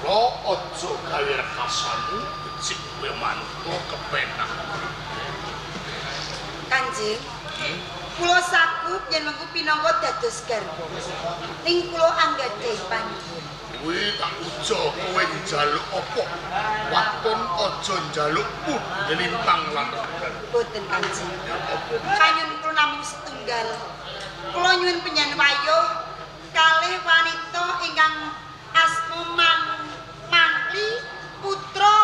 Lo aja gawe rekasamu becik kowe manut kepenak. Kanjeng, kula sagup yen mengku pinangka dados garwa. Ning kula anggadhahi panyuwun. Kuwi tak ujo kowe njaluk apa? Waton aja njaluk lintang lan regan. Boten Kanjeng. Kanyuwun kula namung setunggal. Kula nyuwun penyan wayuh kalih wanita ingkang asma Mangli putra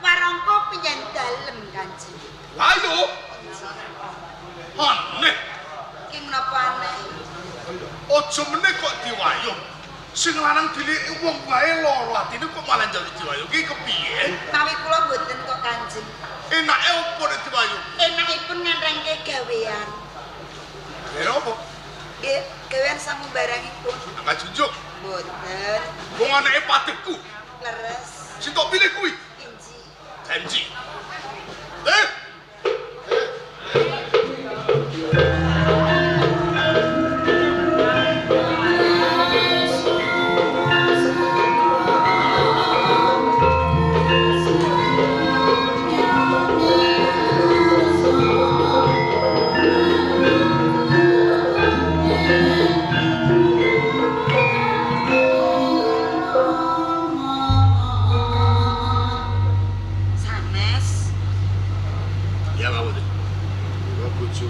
Warangka penyan dalem Kanjeng. Wayuh? Aneh. Ki menapa aneh? Aja meneh kok diwayuh. Sing lanang diliki wong wae lara atine kok malah njaluk diwayuh. Ki kepiye? Mawi kula mboten kok Kanjeng. Enake opo nek diwayuh? Enakipun nganrengke gawean. Gawean opo? Nggih, gawean samumbarangipun. Angkat junjuk. Mboten. Wong anake patihku. Leres. Sing tok pilih kuwi. Inji. Janji.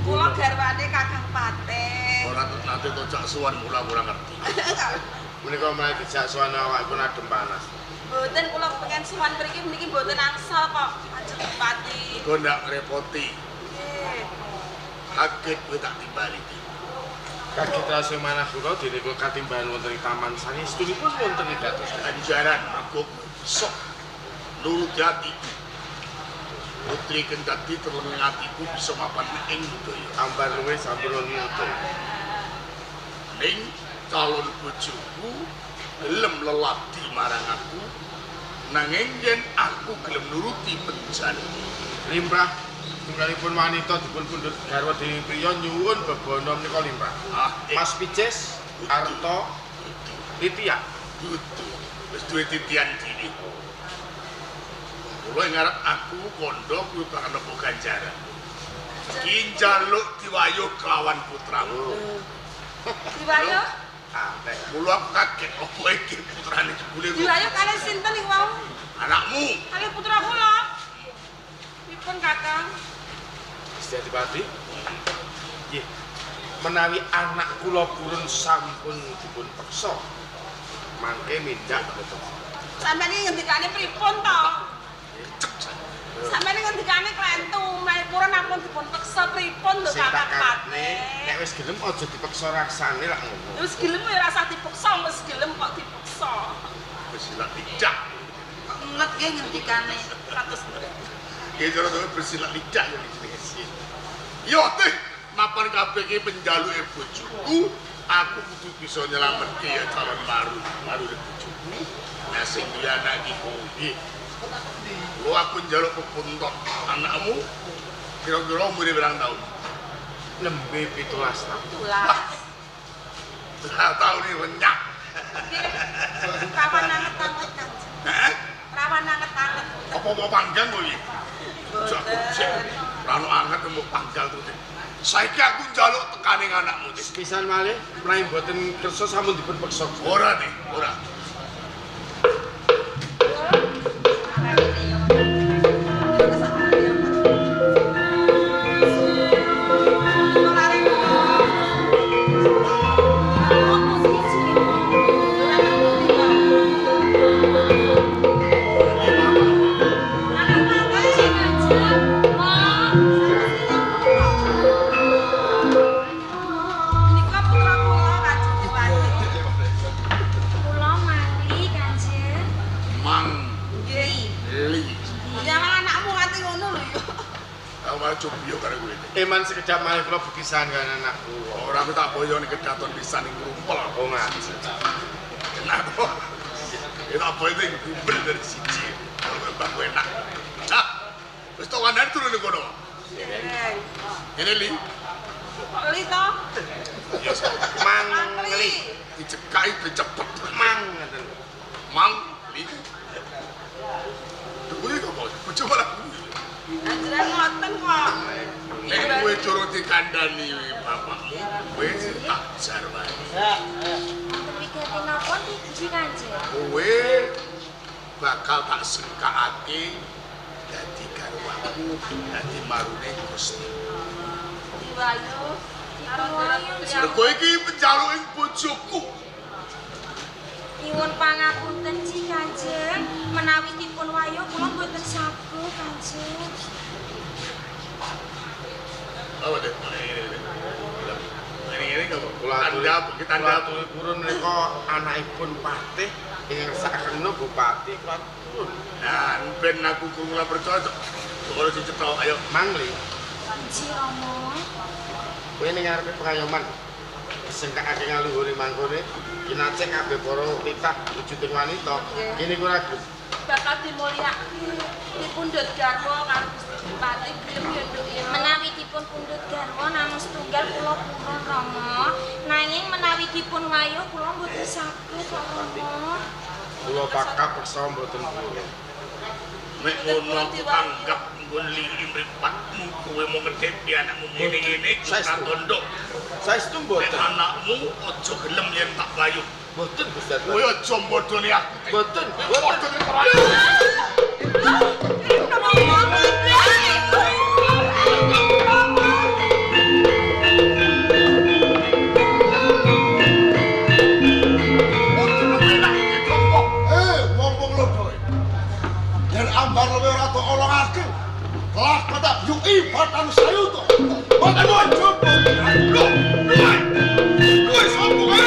Kula garwane Kakang Patih. Ora nate to jak suwan kula ora ngerti. Menika menawi dijak suwan awakipun adem panas. Mboten kula pengen suwan mriki niki mboten angsal kok Kanjeng Bupati. Kok ndak ngrepoti. Nggih. Kaget kowe tak timbali iki. Kaget rasa manah kula dene kula katimbahan wonten ing taman sanestunipun wonten ing dados ganjaran mergo besok nuruti atiku. Putri Kendati terlengeng atiku bisa mapan ing budaya. Ambar luwih sampun wonten. Ning calon bojoku gelem leladi marang aku, nanging yen aku gelem nuruti penjaluk. Limrah tunggalipun wanita dipun pundhut garwa dening priya nyuwun bebana menika limrah. Mas Picis, Arta, Titian. Dudu. Wis duwe titian dhewe. Kula ngarep aku kandha kuwi bakal nampa ganjaran. Ki njaluk diwayuh kelawan putramu. Diwayuh? Aneh. Kula aku kaget opo iki putrane jebule. Diwayuh kalih sinten niku wau? Anakmu. Kalih putra kula. Pripun Kakang? Setiapati. Nggih. Menawi anak kula purun sampun dipun peksa, mangke mindak boten. Sampeyan iki ngendikane pripun to? Sampeyan ngendikane klentu, menawi purun ampun dipun peksa pripun lho Kakang Patih. Nek wis gelem aja dipeksa rasane lak ngono. Wis gelem ya ora usah dipeksa, wis gelem kok dipeksa. Bersilat lidah. Kok nget nggih ngendikane. 100. Ki cara kowe bersilat lidah ya jenenge. Yo teh, mapan kabeh ki penjaluke bojoku, aku kudu bisa nyelametke ya calon baru, baru bojoku. Nah sing duwe anak iki kowe. Lho aku njaluk pepuntot anakmu kira-kira umure pirang taun? Nembe 17 taun. 17. Lah taun iki renyak. Rawan anget-anget Kanjeng. Heeh? Rawan anget-anget. Apa mau panggang kowe iki? Boten. Ora ono anget mau panggang terus. Saiki aku njaluk tekane anakmu. Sepisan malih menawi mboten kersa sampun dipun peksa. Ora nih, ora. Eman sekedap malih kula bukisan kan anak kula. Ora aku tak boyone kedaton pisan ing ngrumpel. Oh ngaji. Enak kok. Ya tak boyo ing gumbel dari siji. Kalau enak. Cah. Wis tok wandane turun ning kono. Ngene li. Kok li to? Ya mangli. Dicekaki ben cepet. Mang. Kandhani bapakmu kowe tak jarwani. Wonten wigati napa niki Kanjeng? Kowe bakal tak sengkakake dadi garwaku, dadi marune Gusti. Diwayu karo Mergo iki penjaluking bojoku. Nyuwun pangapunten Ji Kanjeng, menawi dipun wayu kula mboten saged Kanjeng. Apa deh? Ini kok tanda tanda purun menika anakipun patih ingkang ngersakaken bupati kula purun. Nah, ben aku krungu ora percaya. Ora sing cetha, ayo mangli. Ji Rama. Kowe ning ngarepe pengayoman sengkakake ngaluhuri mangkone kinacek kabeh para titah wujuding wanita. Kene ku ora bakal dimulyakake dipundhut garwa karo Gusti Bupati gelem ya Nduk ya. Menawi dipun pundhut garwa namung setunggal kula purun Rama, nanging menawi dipun wayu kula mboten saged Rama. Kula pakap peksa mboten purun. Nek ngono aku tanggap nggon liri mripatmu kowe mau ngedhepi anakmu ngene-ngene ora tondok. Saestu mboten. Nek anakmu aja gelem yen tak wayu. Mboten Gusti. Kowe aja mbodhone aku. Mboten. Mboten. Wong-wong lodho. Yen ambar luwe ora tok olongake. Kelak tak yuki batang sayuta. Boten aja. Lho, kowe. Kowe sapa kowe?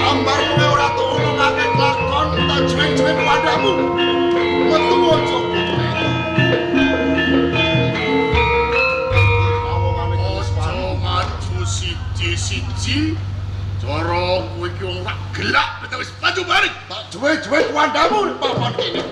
Ambar luwe ora tok olongake kelakon tak jweng-jweng wadahmu. Metu aja. Aja maju siji-siji. Cara kowe iki wong ora gelak beto wis maju bareng. Tak juwe-juwe wandamu papan kene.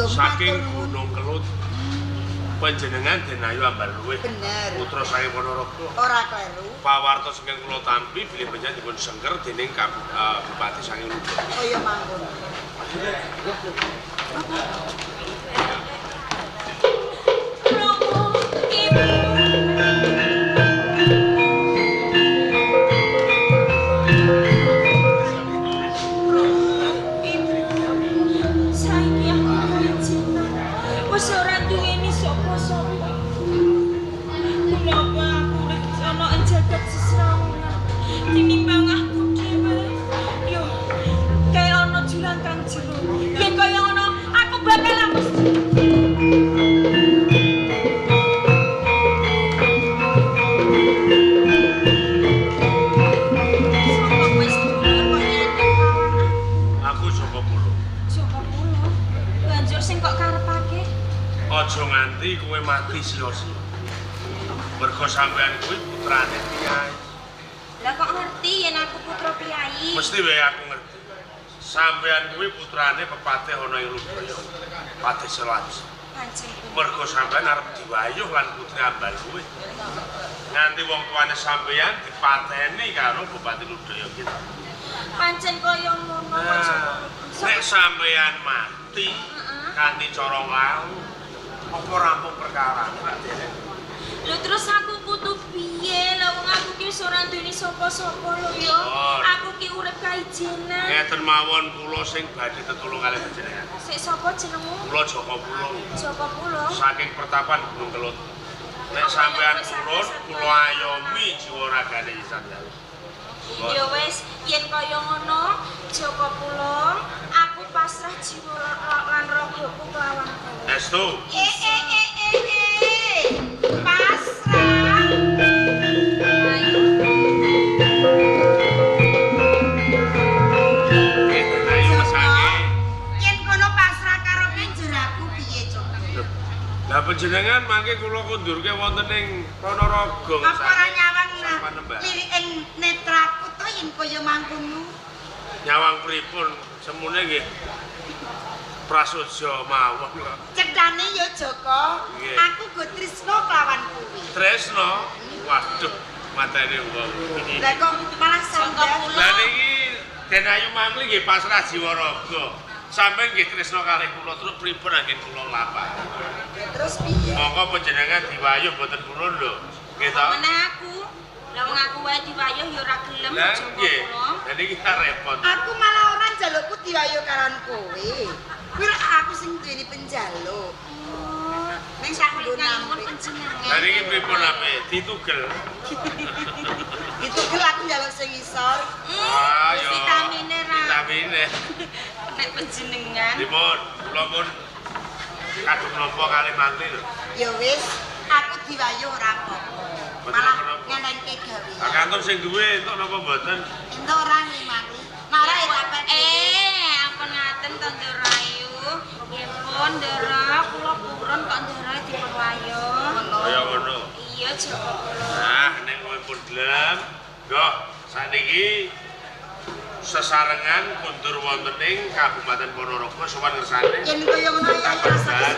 Saking Gunung Kelut panjenengan Den Ayu Ambarluwih. Bener. Putra saking Ponorogo. Ora kleru. Pawarta saking kula tampi bilih panjenengan dipun sengker dening Bupati saking Lubuk. Kaya mangkono. Romo, Ibu. Wis ora duweni sapa-sapa. Kenapa aku urip ana ing jagat sesrawungan tinimbang aku dhewe. Yo, kaya ana jurang kang jero. Yen kaya ngono, aku bakal apus. Sapa wis dulur kok nyandhek lawan aku? Aku Joko Pulung. Joko Pulung. Banjur sing kok karepake? Aja nganti kowe mati sia-sia. Mergo sampean kuwi putrane piyai. Lah kok ngerti yen aku putra piyai? Mesti wae aku ngerti. Sampean kuwi putrane pepatih ana ing Lubaya. Patih Selaji. Pancen. Mergo sampean arep diwayuh lan putri Ambarluwih. Nganti wong tuane sampean dipateni karo Bupati Ludaya kita. Pancen kaya ngono kok Joko. Nek sampean mati kanthi cara nglawu apa rampung perkara ora derek. Lho terus aku kudu piye? Lah wong aku ki wis ora duweni sapa-sapa lho ya. Aku ki urip kaijenan. Ngeten mawon kula sing badhe tetulung kalih panjenengan. Sik sapa jenengmu? Kula Joko Pulung. Joko Pulung. Saking pertapan Gunung Kelut. Nek sampean purun kula ayomi jiwa ragane isan. Ya wis, yen kaya ngono Joko Pulung, aku pasrah jiwa lan ragaku kelawan kowe. Estu. Pasrah. Ayo. Ayo mesake. Yen Panjenengan mangke kula kundurke wonten ing Ponorogo. Apa ora nyawang lirik ing netraku to yen kaya mangkono? Nyawang pripun? Semune nggih prasaja mawon kok. Cethane ya Joko, aku go tresna kelawan kuwi. Tresna? Waduh, matane wong. Lah kok malah sampeyan. Lah niki Den Ayu Mangli nggih pasrah jiwa raga. Sampeyan nggih tresna kalih kula terus pripun anggen kula nglampahi. Terus piye? Monggo panjenengan diwayuh mboten purun lho. Nggih to? Meneh aku. Lah wong aku wae diwayuh ya ora gelem Joko kula. Lah niki repot. Aku malah ora njalukku diwayuh karan kowe. Kuwi aku sing duweni penjaluk. Oh, ning sak nggo nampi panjenengan. Lah niki pripun ape? Ditugel. Ditugel aku njaluk sing isor. Ah, yo. Vitamine ra. Vitamine. Nek panjenengan. Dipun, kula pun kadung nampa kalih mangli lho. Ya wis, aku diwayuh ora apa-apa. Malah nyenengke gawe. Lah kantun sing duwe entuk napa mboten? Entuk ora nggih mangli. Nek ora ya tak ampun ngaten to Ndara Ayu. Nggih pun Ndara, kula purun kok Ndara dipun wayuh. Kaya ngono. Iya Joko kula. Nah, nek kowe pun gelem, nggo sakniki sesarengan kundur wonten ing Kabupaten Ponorogo sowan ngersane. Yen kaya ngono ya rasane.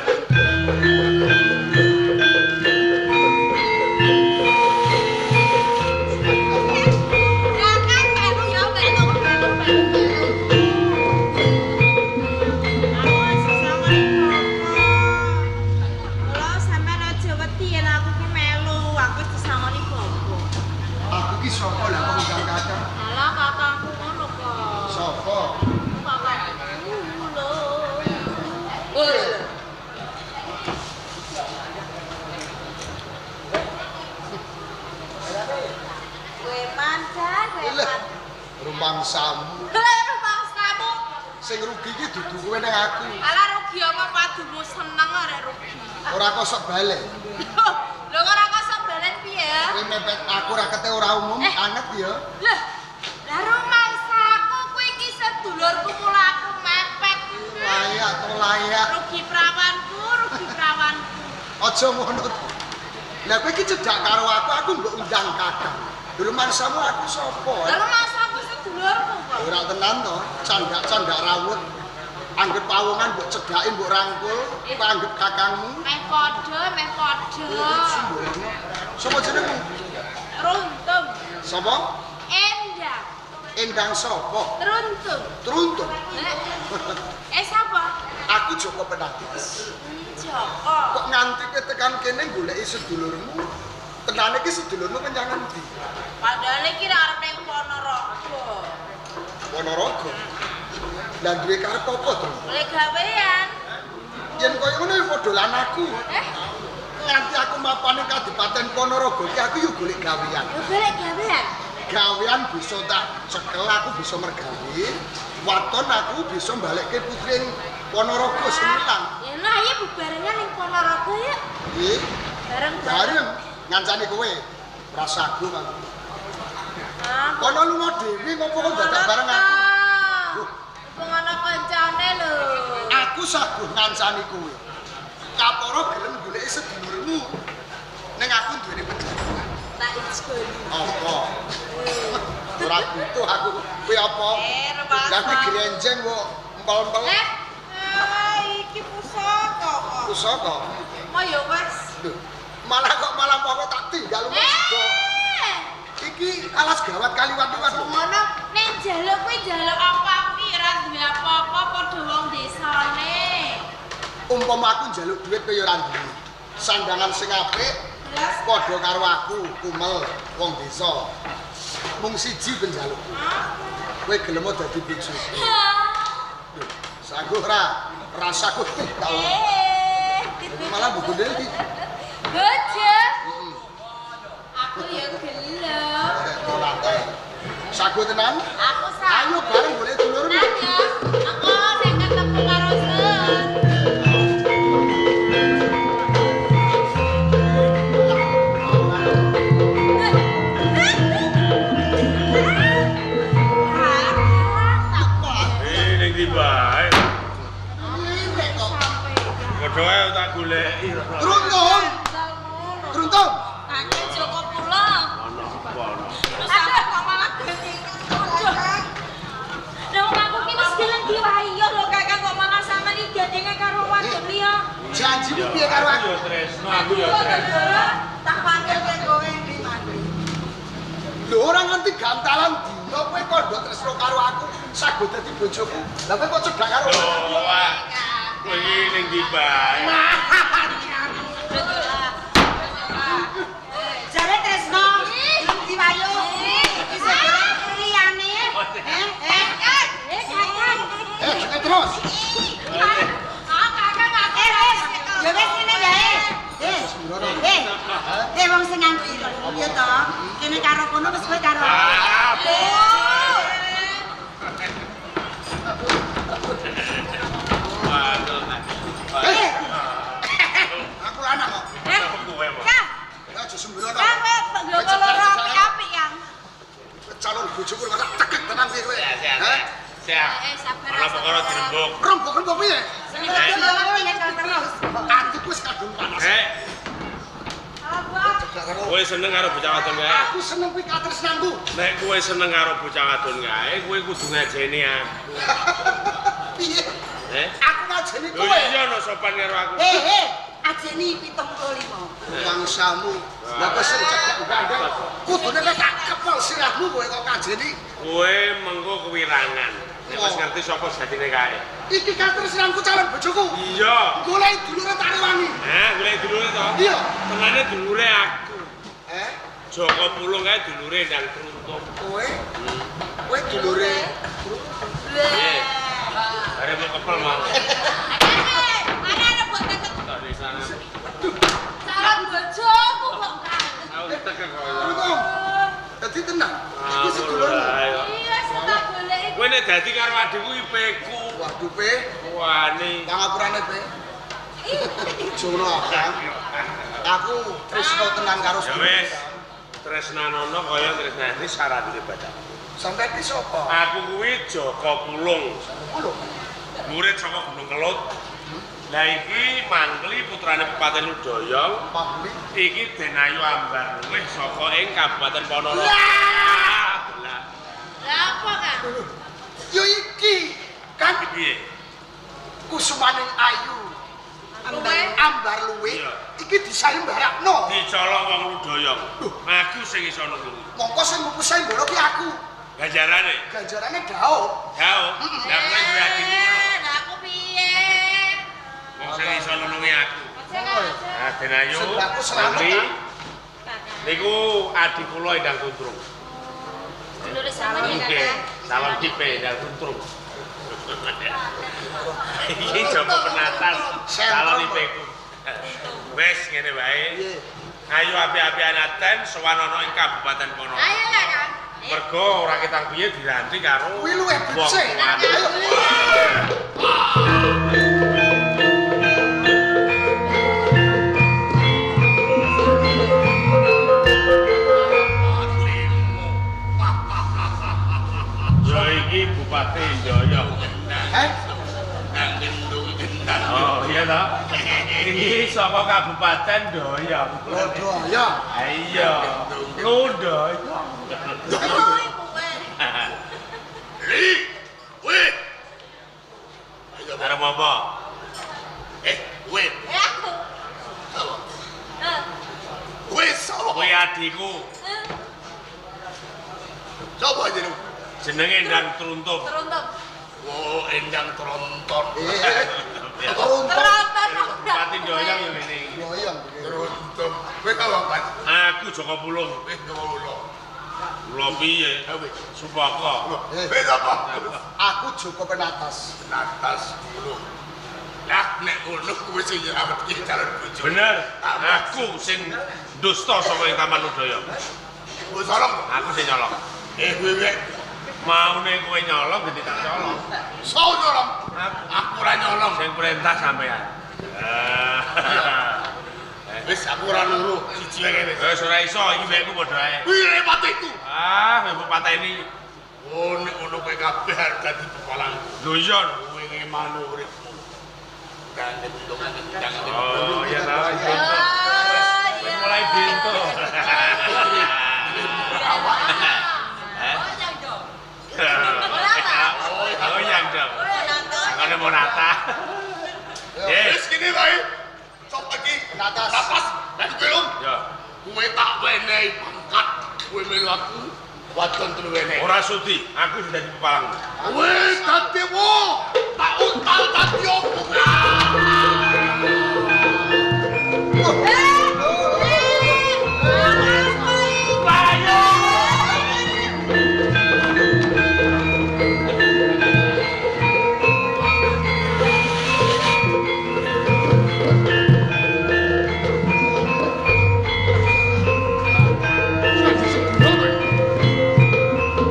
Rumangsamu. Lha rumangsamu. Sing rugi iki dudu kowe nang aku. Alah rugi apa padumu seneng ora rugi. Ora kosok balen. Lho kok ora kosok balen piye? Kowe mepet aku rakete ora umum, anget ya. Lho, lah rumangsaku kuwi iki sedulurku mula aku mepet. Layak to layak. Rugi prawanku, rugi prawanku. Aja ngono to. Lah kowe iki cedhak karo aku, aku mbok undang kakang. Rumangsamu aku sapa? Lah rumangsamu sedulurku kok. Ora tenan to, candak-candak rawut. Anggep pawongan mbok cedhaki mbok rangkul, anggep kakangmu. Meh padha, meh padha. Sapa jenengmu? Runtung. Sapa? Endang. Endang sapa? Truntung. Truntung. Sapa? Aku Joko Penatis. Joko. Kok nganti kowe tekan kene goleki sedulurmu? Tenane iki sedulurmu menyang endi? Padahal iki arep ning Ponorogo. Ponorogo? Lah duwe karep apa to? Golek gawean. Yen koyo ngono ya padha lan aku. Nganti aku mapan ning Kadipaten Ponorogo iki aku yo golek gawean. Yo golek gawean. Gawean bisa tak cekel aku bisa mergawe. Waton aku bisa balekke putri ing Ponorogo sing ilang. Ya nah ya bebarengan ning Ponorogo ya. Nggih. Bareng-bareng. Ngancani kowe ora sagu aku. Kono lunga dhewe ngopo kok dadak bareng aku? Wong ana kancane lho. Aku saguh ngancani kowe. Kaporo gelem goleki sedulurmu. Ning aku duweni penjagaan. Tak ijgoli. Apa? Ora butuh aku. Kowe apa? Lah kuwi grenjeng kok empel-empel. Iki pusaka kok. Pusaka? Mau ya wis. Lho, malah kok malah pokok tak tinggal wis kok. Iki alas gawat kaliwat-liwat. Ngono nek njaluk kuwi njaluk apa aku ki ora duwe apa-apa padha wong desane. Umpama aku njaluk dhuwit kowe ya ora duwe. Sandangan sing apik padha karo aku, kumel wong desa. Mung siji penjalukku. Kowe gelem dadi bojoku. Lho, sanggup ora? Rasaku tau. Malah mbok gondeli. Bojo. Aku ya gelem. Sagu tenan? Aku sagu. Ayo bareng golek dulurmu. Aku nek ketemu karo Sen. Ning ndi bae? Padha wae tak goleki. Runtuh. Janjimu piye karo aku? Yo tresno, aku yo tresno. Tak panggil kowe kowe ndi mandi. Lho ora nganti gantalan dina kowe kandha tresno karo aku, sago dadi bojoku. Lah kowe kok cedak karo aku? Wah. Kowe iki ning ndi bae? Jare tresno, belum diwayu. Iki golek liyane. Eh, terus. Ya wis ngene wae. Eh, wong sing nganggo ireng ya to. Kene karo kono wis kowe karo aku. Aku lanang kok. Kowe apa? Kang, Aja sembrono. Kang kowe nggo loro apik-apik, Kang. Calon bojoku kok tak tekek tenan piye kowe. Hah? Siap. Sabar. Ana perkara dirembuk. Rembug-rembug piye? Terus. Atiku wis kadung panas. Hek, Cedak karo kowe seneng karo bocah wadon kae? aku seneng kuwi katresnanku. Nek kowe seneng karo bocah wadon kae, kowe kudu ngajeni aku. Piye? Eh? Aku ngajeni Lho kowe. iya no sopan karo aku. Eh, ajeni 75. Bangsamu. Lah kowe sing cedhak gandeng. Kudune kowe tak kepel sirahmu kowe kok ngajeni. Kowe mengko kewirangan. Nek wis ngerti sapa jatine kae. Iki katresnanku calon bojoku. Iya. Golek dulure tak rewangi. Hah, golek dulure to? Iya. Tenane dulure aku. Eh, Joko Pulung kae dulure ndang Truntum. kowe? Kowe dulure. Piye? Bare mau kepel mau. Ana ana buat teket Tak di sana. calon bojoku kok, Kang. Aku tekek kok. Truntum. Dadi tenang. Iki sedulurmu. Iya, sing tak goleki. Kowe nek dadi karo adikku IP-ku. Waduh, Pe. Wani. Pangapurane, Pe. Jono Kang. Aku tresno tenan karo Ya wis. Tresnanono kaya tresnani syaratne baca. Sampai ki sapa? Aku kuwi Joko Pulung, Lho, murid saka Gunung Kelut. Lah iki Mangli putrane Bupati Ludayang, Mangli. iki Denayu Ambar luwih saka ing Kabupaten Ponorogo. Lah! Lah, Lah apa, Kang? Yo iki kan iki piye? kusumaning ayu. Luwih. Ambar luwih. Iya. Iki disayembarakno. Dicolong wong Ludayang. Aku sing iso nulungi. Mongko sing mupu sayembara ki aku. Ganjarane. Ganjarane daop. Jauh. Lah kowe duwe adikku ngono. Lah aku piye? Wong sing iso nulungi aku. Aja, Kang. Nah, Denayu. Sebabku selamat, Mangli, Kang. Niku adik kula Endang Tuntrung. Dulure sampeyan ya, Nggih, Kakang. salon tipe Endang Tuntrung. Iki Joko Penatas, salon tipe ku. Wes ngene wae. Piye? Ayo api-apian aten sowan ana ing Kabupaten Ponorogo. Ayo lah, Kang. Mergo ora ketang piye diranti karo Kuwi luwih wong becik. tuane. Ayo. Ya iki Bupati Jaya. Eh, Oh iya toh. Iki saka Kabupaten Doyong. Lodaya. Iya. Lodayong. Oh, kowe. Li, kowe. Ayo, Arep apa? Eh, kowe. Eh, aku. Sapa? Eh, Kowe sapa? Kowe adikku eh, Sapa jenengmu? jenenge Endang Truntum. Teruntum. Oh, Endang Tronton. Eh, Truntum. Teronton. Bupati Doyong ya ngene iki. Doyong. Tronton. Kowe sapa, Pak? Aku Joko Pulung. Kowe sapa ulo? Lho piye? Kowe. Supaka. Kowe sapa? Aku Joko Penatas. Natas Pulung. Lah nek ngono kowe sing nyelametke calon bojo. Bener. Aku sing dusta saka ing Taman Ludaya. Kowe solong. Aku sing nyolong. Eh, kowe kowe. Maune kowe nyolong gede tak colong. Sopo nyolong? Aku Aku ora nyolong. sing perintah sampean. Wis aku ora nuru, siji wae wis. Wis ora iso iki wekku padha ae. Kuwi repot iku. Ah, kowe mbok pateni. Oh, nek ngono kowe kabeh arep dadi pepalang. Lho iya. Kowe ngemano uripmu. Kang gendong gendang. Oh, iya ta. Oh, Wis iya. mulai bintu. Awak. Eh? Oh, yang dong. Oh, yang dong. Oh, yang dong. Angkane mau nata. Eh, Wis kene wae. Natas. Natas. Lah kowe lho. Ya. Kowe tak wenehi pangkat, kowe melu aku wadon telu wenehi. Ora sudi, aku sudah dadi pepalang. Kowe dadi wo, tak untal dadi opo.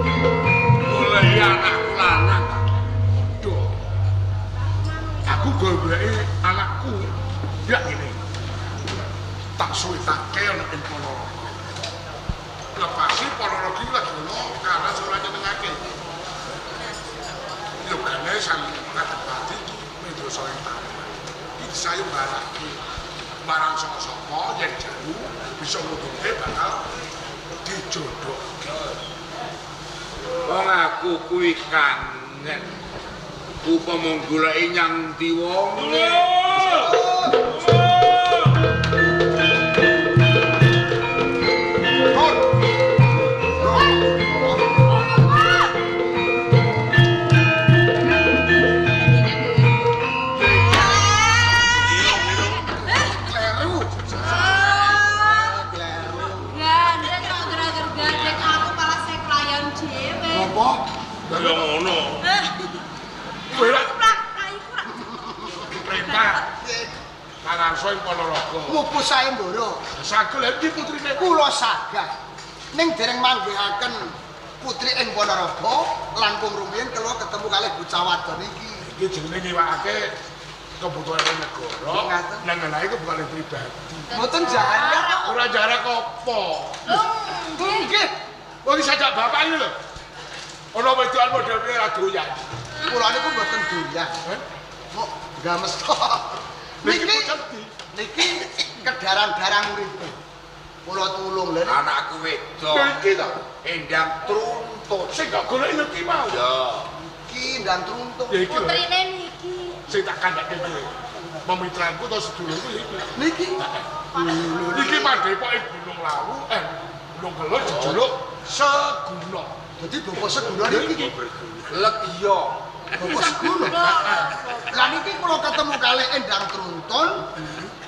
Goleki anakku lanang. Duh. Aku goleki anakku. Ya ngene. Tak suwitake ana ing Ponorogo. Lepasi Ponorogo iki lagi ono karena ora nyenengake. Yogane sang Kadipati iki Mendrasa ing taman. Iki disayembarake marang sapa-sapa yen jalu bisa ngudunke bakal dijodohke. Wong aku kuwi kangen. Upama goleki nyang ndi wong. Kleru. Kleru. Gandeng kok gerak-gerak gandeng aku malah sing klayon dhewe. Apa? Ya ngono. Kowe lak Plak, iku perintah Pangarsa ing Ponorogo. Mupus sayembara. Sagel endi putrine? Kula sagah. Ning dereng manggihaken putri ing Ponorogo, langkung rumiyin kula ketemu kalih bocah wadon iki. Iki jenenge nyiwakake kebutuhan negara, Ngaten. nang kebutuhan pribadi. Mboten jarak kok. Ora jarak apa? Nggih. Wong iki sajak bapak iki lho. Ana wedokan model piye ra doyan. Kula niku mboten doyan. Heh? Mok games tok. Niki Niki bocah ndi? niki kedarang-darang uripe. Kula tulung lho. Anakku wedok. Lho iki to. Endang truntut. Sing tak goleki lho iki mau. Ya. Iki ndang truntuk. Ya iki lho. Putrine niki. Sing tak kandhake kowe. Pemitraanku to sedulurku ya iki. Niki Iki madhepok ing Gunung Lawu, Gunung Kelud jejuluk Seguna. dadi bapak seguna niki. Legiya. Bapak seguna. Lah niki kula ketemu kalih Endang Truntun.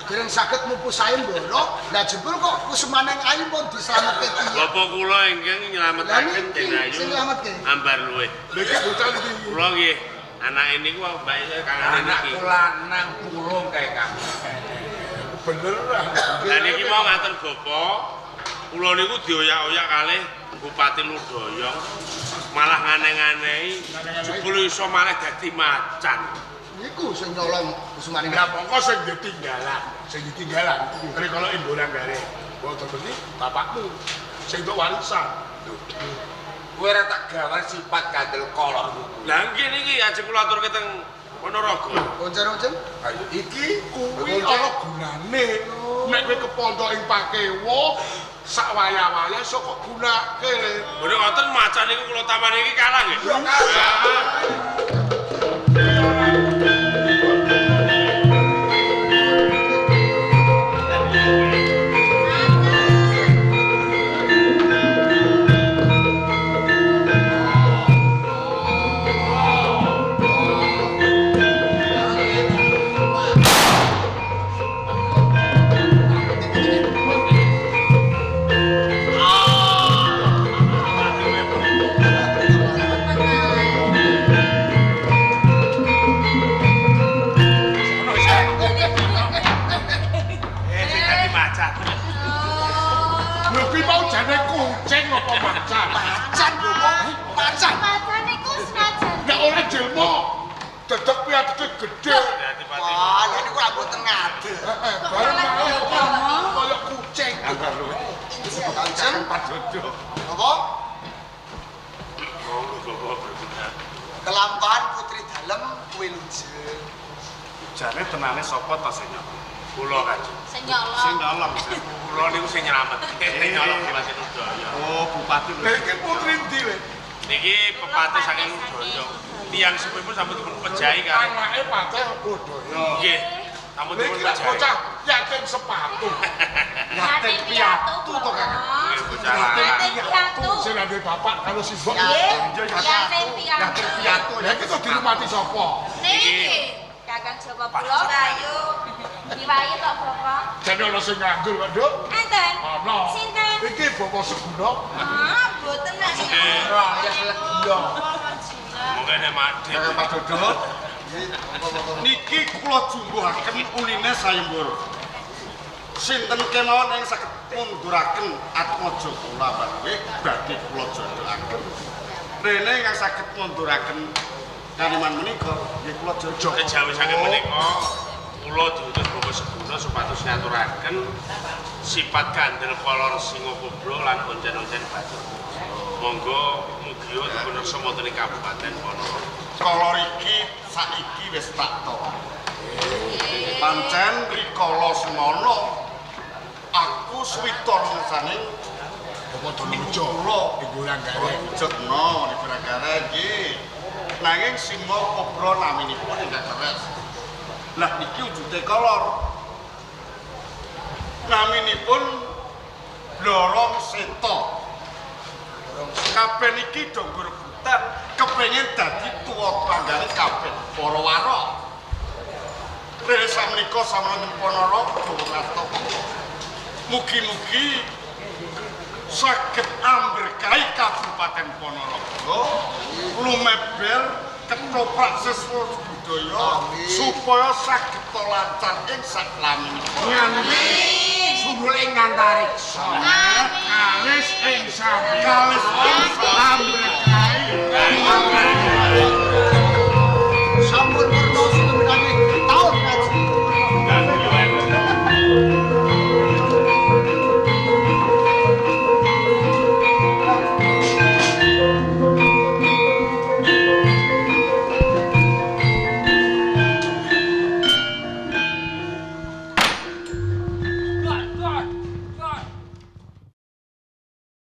Dereng saged mupus sayembara. Lah jebul kok kusumaning ayu pun dislametke tiyang. Bapak kula ingkang Lah nyelametaken niki Den Ayu. sing nyelametke. Ambar luwih. Lha iki bocah iki. Kula nggih anake niku mbak kangane niki. Anakku lanang pulung kae Kang. Bener ah. Lah niki mau ngaten Bapak, kula niku dioyak-oyak kalih Bupati Ludoyong. Malah nganeh-nganehi jebul iso malah dadi macan. Niku sing nyolong kusumaning. Lah mongko sing ditinggalan, sing ditinggalan. Rikala ing Boranggare. Wonten mesti bapakmu sing entuk warisan. Lho, Kowe ora tak gawan sifat kandel kolok. Lah nggih niki ajeng kula aturke teng Ponorogo. Oncen-oncen. Ayo iki kuwi ana gunane. Nek kowe kepondo ing pakewo sak waya-waya iso kok gunake. Boten ngoten macan niku kula taman iki kalah nggih. Ya kalah. Sing dadi macan. Lho kuwi mau jane kucing apa macan? Macan bapak, macan. Macan niku senajan Nek ora jelma, dedek kuwi adeke gedhe. Dadi pati. Wah, lha niku ra mboten ngadeg. Heeh, bareng mau kaya kucing. Kanceng Padodo. apa? Monggo Bapak bertindak. Kelampahan putri dalem kuwi lujeng. Jane tenane sapa ta sing nyolong? Kula Kanjeng. sing nyolong. Sing nyolong. Sing. Kula niku sing nyelametke, nyolong Bupati Ludoyo. Oh, Bupati Lha iki putri ndi le? Niki pepate saking Ludoyo. Tiyang sepuhipun sampun dipun pejahi kalih. Anake Patih Bodaya. Nggih. Sampun Lha dipun iki lak pejahi. bocah Yatim sepatu. Yatim piatu to, Kakang. Bocah Yatim piatu. Sing duwe bapak karo simbok. Nggih. Iya, Yatim piatu. Yatim piatu. Lah iki kok dirumati sapa? Niki Kakang Joko kula Ayo. diwayi tok Bapak. Jane ana sing nganggur kok, Nduk. Enten. Ana. Sinten? Iki Bapak Seguna. Ah, mboten nak. Alias Legiyo. Mungkin Makde. Kakang Pak Dodot. Niki kula jungguhaken uline sayembara. Sinten kemawon ing saged munduraken atmaja kula panggih badhe kula jodohaken. Rene ingkang saged munduraken kaniman menika nggih kula jodoh. Kejawi saking menika kula diutus Bapak Seguna supados ngaturaken sifat kandel kolor singa kobra lan oncen-oncen batu. Monggo mugia dipun reksa wonten ing Kabupaten Ponorogo. Kolor iki saiki wis tak to. Pancen rikala semono aku swita saning Bapak Donojo. kula Ing Guranggareng. Wujudna di Guranggareng nggih. Nanging singa kobra naminipun ingkang leres. Lah niki wujude kolor. Naminipun Blorong Seta. Kabeh niki do ngrebutan kepengin dadi tuwa tanggane kabeh para warok. Rene samenika sampun wonten Ponorogo Nastaka. Mugi-mugi saged amberkahi Kabupaten Ponorogo lumeber ketoprak siswa budaya supaya saged lancar ing saklaminipun. Nganti sundul ing antariksa. Kalis ing sami. Kalis ing Amberkahi